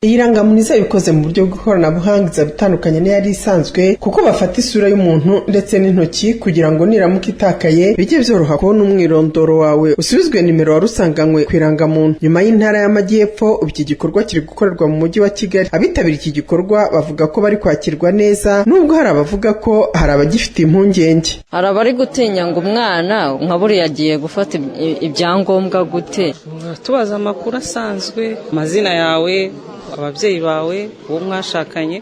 Iyi rangamuntu izaba ikoze mu buryo bw'ikoranabuhanga izaba itandukanye n'iyari isanzwe, kuko bafata isura y'umuntu ndetse n'intoki, kugira ngo niramuka itakaye bijye byoroha kubona umwirondoro wawe, usubizwe nimero wari usanganywe ku irangamuntu. Nyuma y'Intara y'Amajyepfo, ubu iki gikorwa kiri gukorerwa mu Mujyi wa Kigali. Abitabiriye iki gikorwa bavuga ko bari kwakirwa neza, nubwo hari abavuga ko hari abagifite impungenge. Hari abari gutinya ngo umwana nka buriya agiye gufata ibyangombwa gute? Tubaza amakuru asanzwe, amazina yawe, ababyeyi bawe, uwo mwashakanye.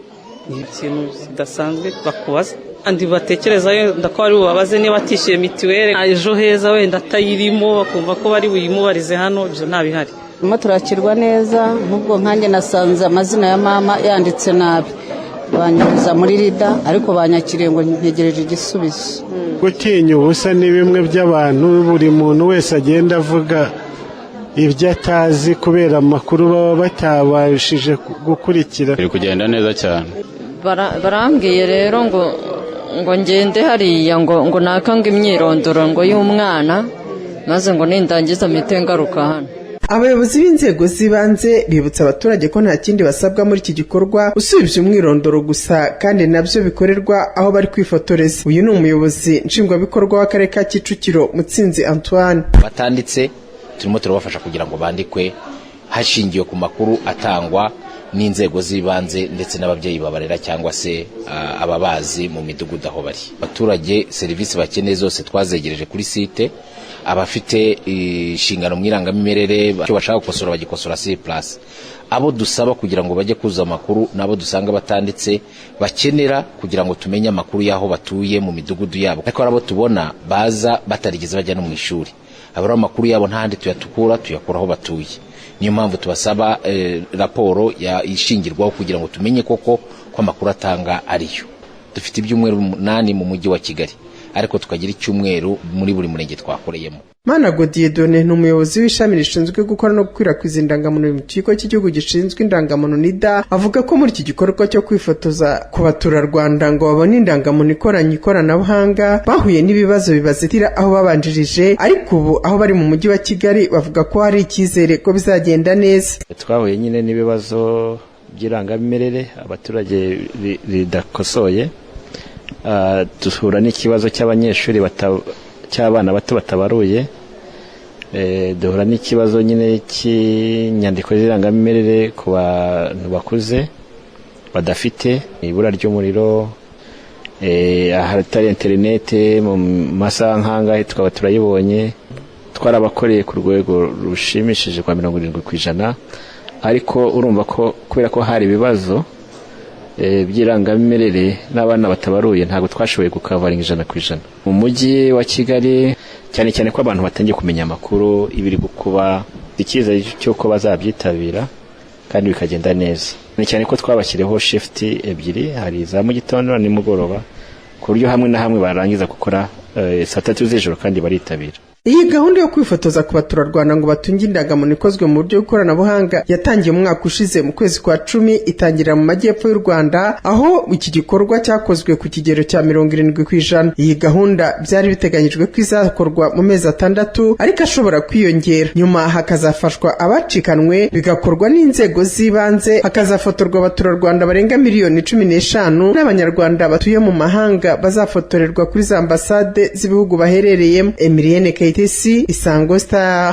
Ni ikintu kidasanzwe bakubaza, kandi batekereza wenda ko bari bubabaze niba atishyuye mituweli, Ejo Heza wenda atayirimo, bakumva ko bari buyimubarize hano. Ibyo ntabihari. Turimo turakirwa neza. Nk'ubwo nkanjye nasanze amazina ya mama yanditse nabi, banyuza muri RIDA, ariko banyakiriye ngo ntegereje igisubizo. Gutinya ubusa ni bimwe by'abantu, buri muntu wese agenda avuga ibyo atazi kubera amakuru baba batabashije gukurikira. Biri kugenda neza cyane. Barambwiye rero ngo ngende hariya ngo nakange imyirondoro ngo y'umwana, maze ngo nindangiza mpite ngaruka hano. Abayobozi b'inzego z'ibanze bibutsa abaturage ko nta kindi basabwa muri iki gikorwa usibye umwirondoro gusa, kandi nabyo bikorerwa aho bari kwifotoreza. Uyu ni umuyobozi nshingwabikorwa w'Akarere ka Kicukiro, Mutsinzi Antoine. Batanditse, turimo turabafasha kugira ngo bandikwe hashingiwe ku makuru atangwa n'inzego z'ibanze ndetse n'ababyeyi babarera cyangwa se ababazi mu midugudu aho bari. Abaturage serivisi bakeneye zose twazegereje kuri site. Abafite inshingano mu irangamimerere, icyo bashaka gukosora bagikosora sur place. Abo dusaba kugira ngo bajye kuzuza amakuru n'abo dusanga batanditse, bakenera kugira ngo tumenye amakuru y'aho batuye mu midugudu yabo. Ariko hari abo tubona baza batarigeze bajya no mu ishuri, aba ari amakuru yabo nta handi tuyatukura, tuyakura aho batuye. Niyo mpamvu tubasaba raporo ishingirwaho kugira ngo tumenye koko ko amakuru atanga ariyo. Dufite ibyumweru 8 mu Mujyi wa Kigali, ariko tukagira icyumweru muri buri murenge twakoreyemo. Manago Dieudonné ni umuyobozi w'ishami rishinzwe gukora no gukwirakwiza indangamuntu mu Kigo cy'Igihugu gishinzwe Indangamuntu, NIDA. Avuga ko muri iki gikorwa cyo kwifotoza ku baturarwanda ngo babone indangamuntu ikoranye ikoranabuhanga, bahuye n'ibibazo bibazitira aho babanjirije, ariko ubu aho bari mu Mujyi wa Kigali bavuga ko hari icyizere ko bizagenda neza. Twahuye nyine n'ibibazo by'irangamimerere abaturage ridakosoye, duhura n'ikibazo cy'abanyeshuri, cy'abana bato batabaruye, duhura n'ikibazo nyine cy'inyandiko z'irangamimerere ku bantu bakuze badafite, ibura ry'umuriro, ahatari interinete mu masaha nk'angahe tukaba turayibonye. Twarabakoreye ku rwego rushimishije rwa 70%, ariko urumva ko kubera ko hari ibibazo by'irangamimerere n'abana batabaruye, ntabwo twashoboye gukavaringa 100% mu Mujyi wa Kigali, cyane cyane ko abantu batangiye kumenya amakuru ibiri kuba, icyizere cy'uko bazabyitabira kandi bikagenda neza, cyane cyane ko twabashyiriyeho shift ebyiri, hari za mu gitondo na nimugoroba, ku buryo hamwe na hamwe barangiza gukora saa 3 z'ijoro kandi baritabira. Iyi gahunda yo kwifotoza ku baturarwanda ngo batunge indangamuntu ikozwe mu buryo bw'ikoranabuhanga yatangiye umwaka ushize mu kwezi kwa 10, itangirira mu majyepfo y'u Rwanda, aho iki gikorwa cyakozwe ku kigero cya 70%. Iyi gahunda byari biteganyijwe ko izakorwa mu mezi 6, ariko ashobora kwiyongera. Nyuma hakazafashwa abacikanwe, bigakorwa n'inzego z'ibanze, hakazafotorwa abaturarwanda barenga miliyoni 15 n'Abanyarwanda batuye mu mahanga bazafotorerwa kuri za ambasade z'ibihugu baherereyemo. Emilienne Kayitesi, Isango Star.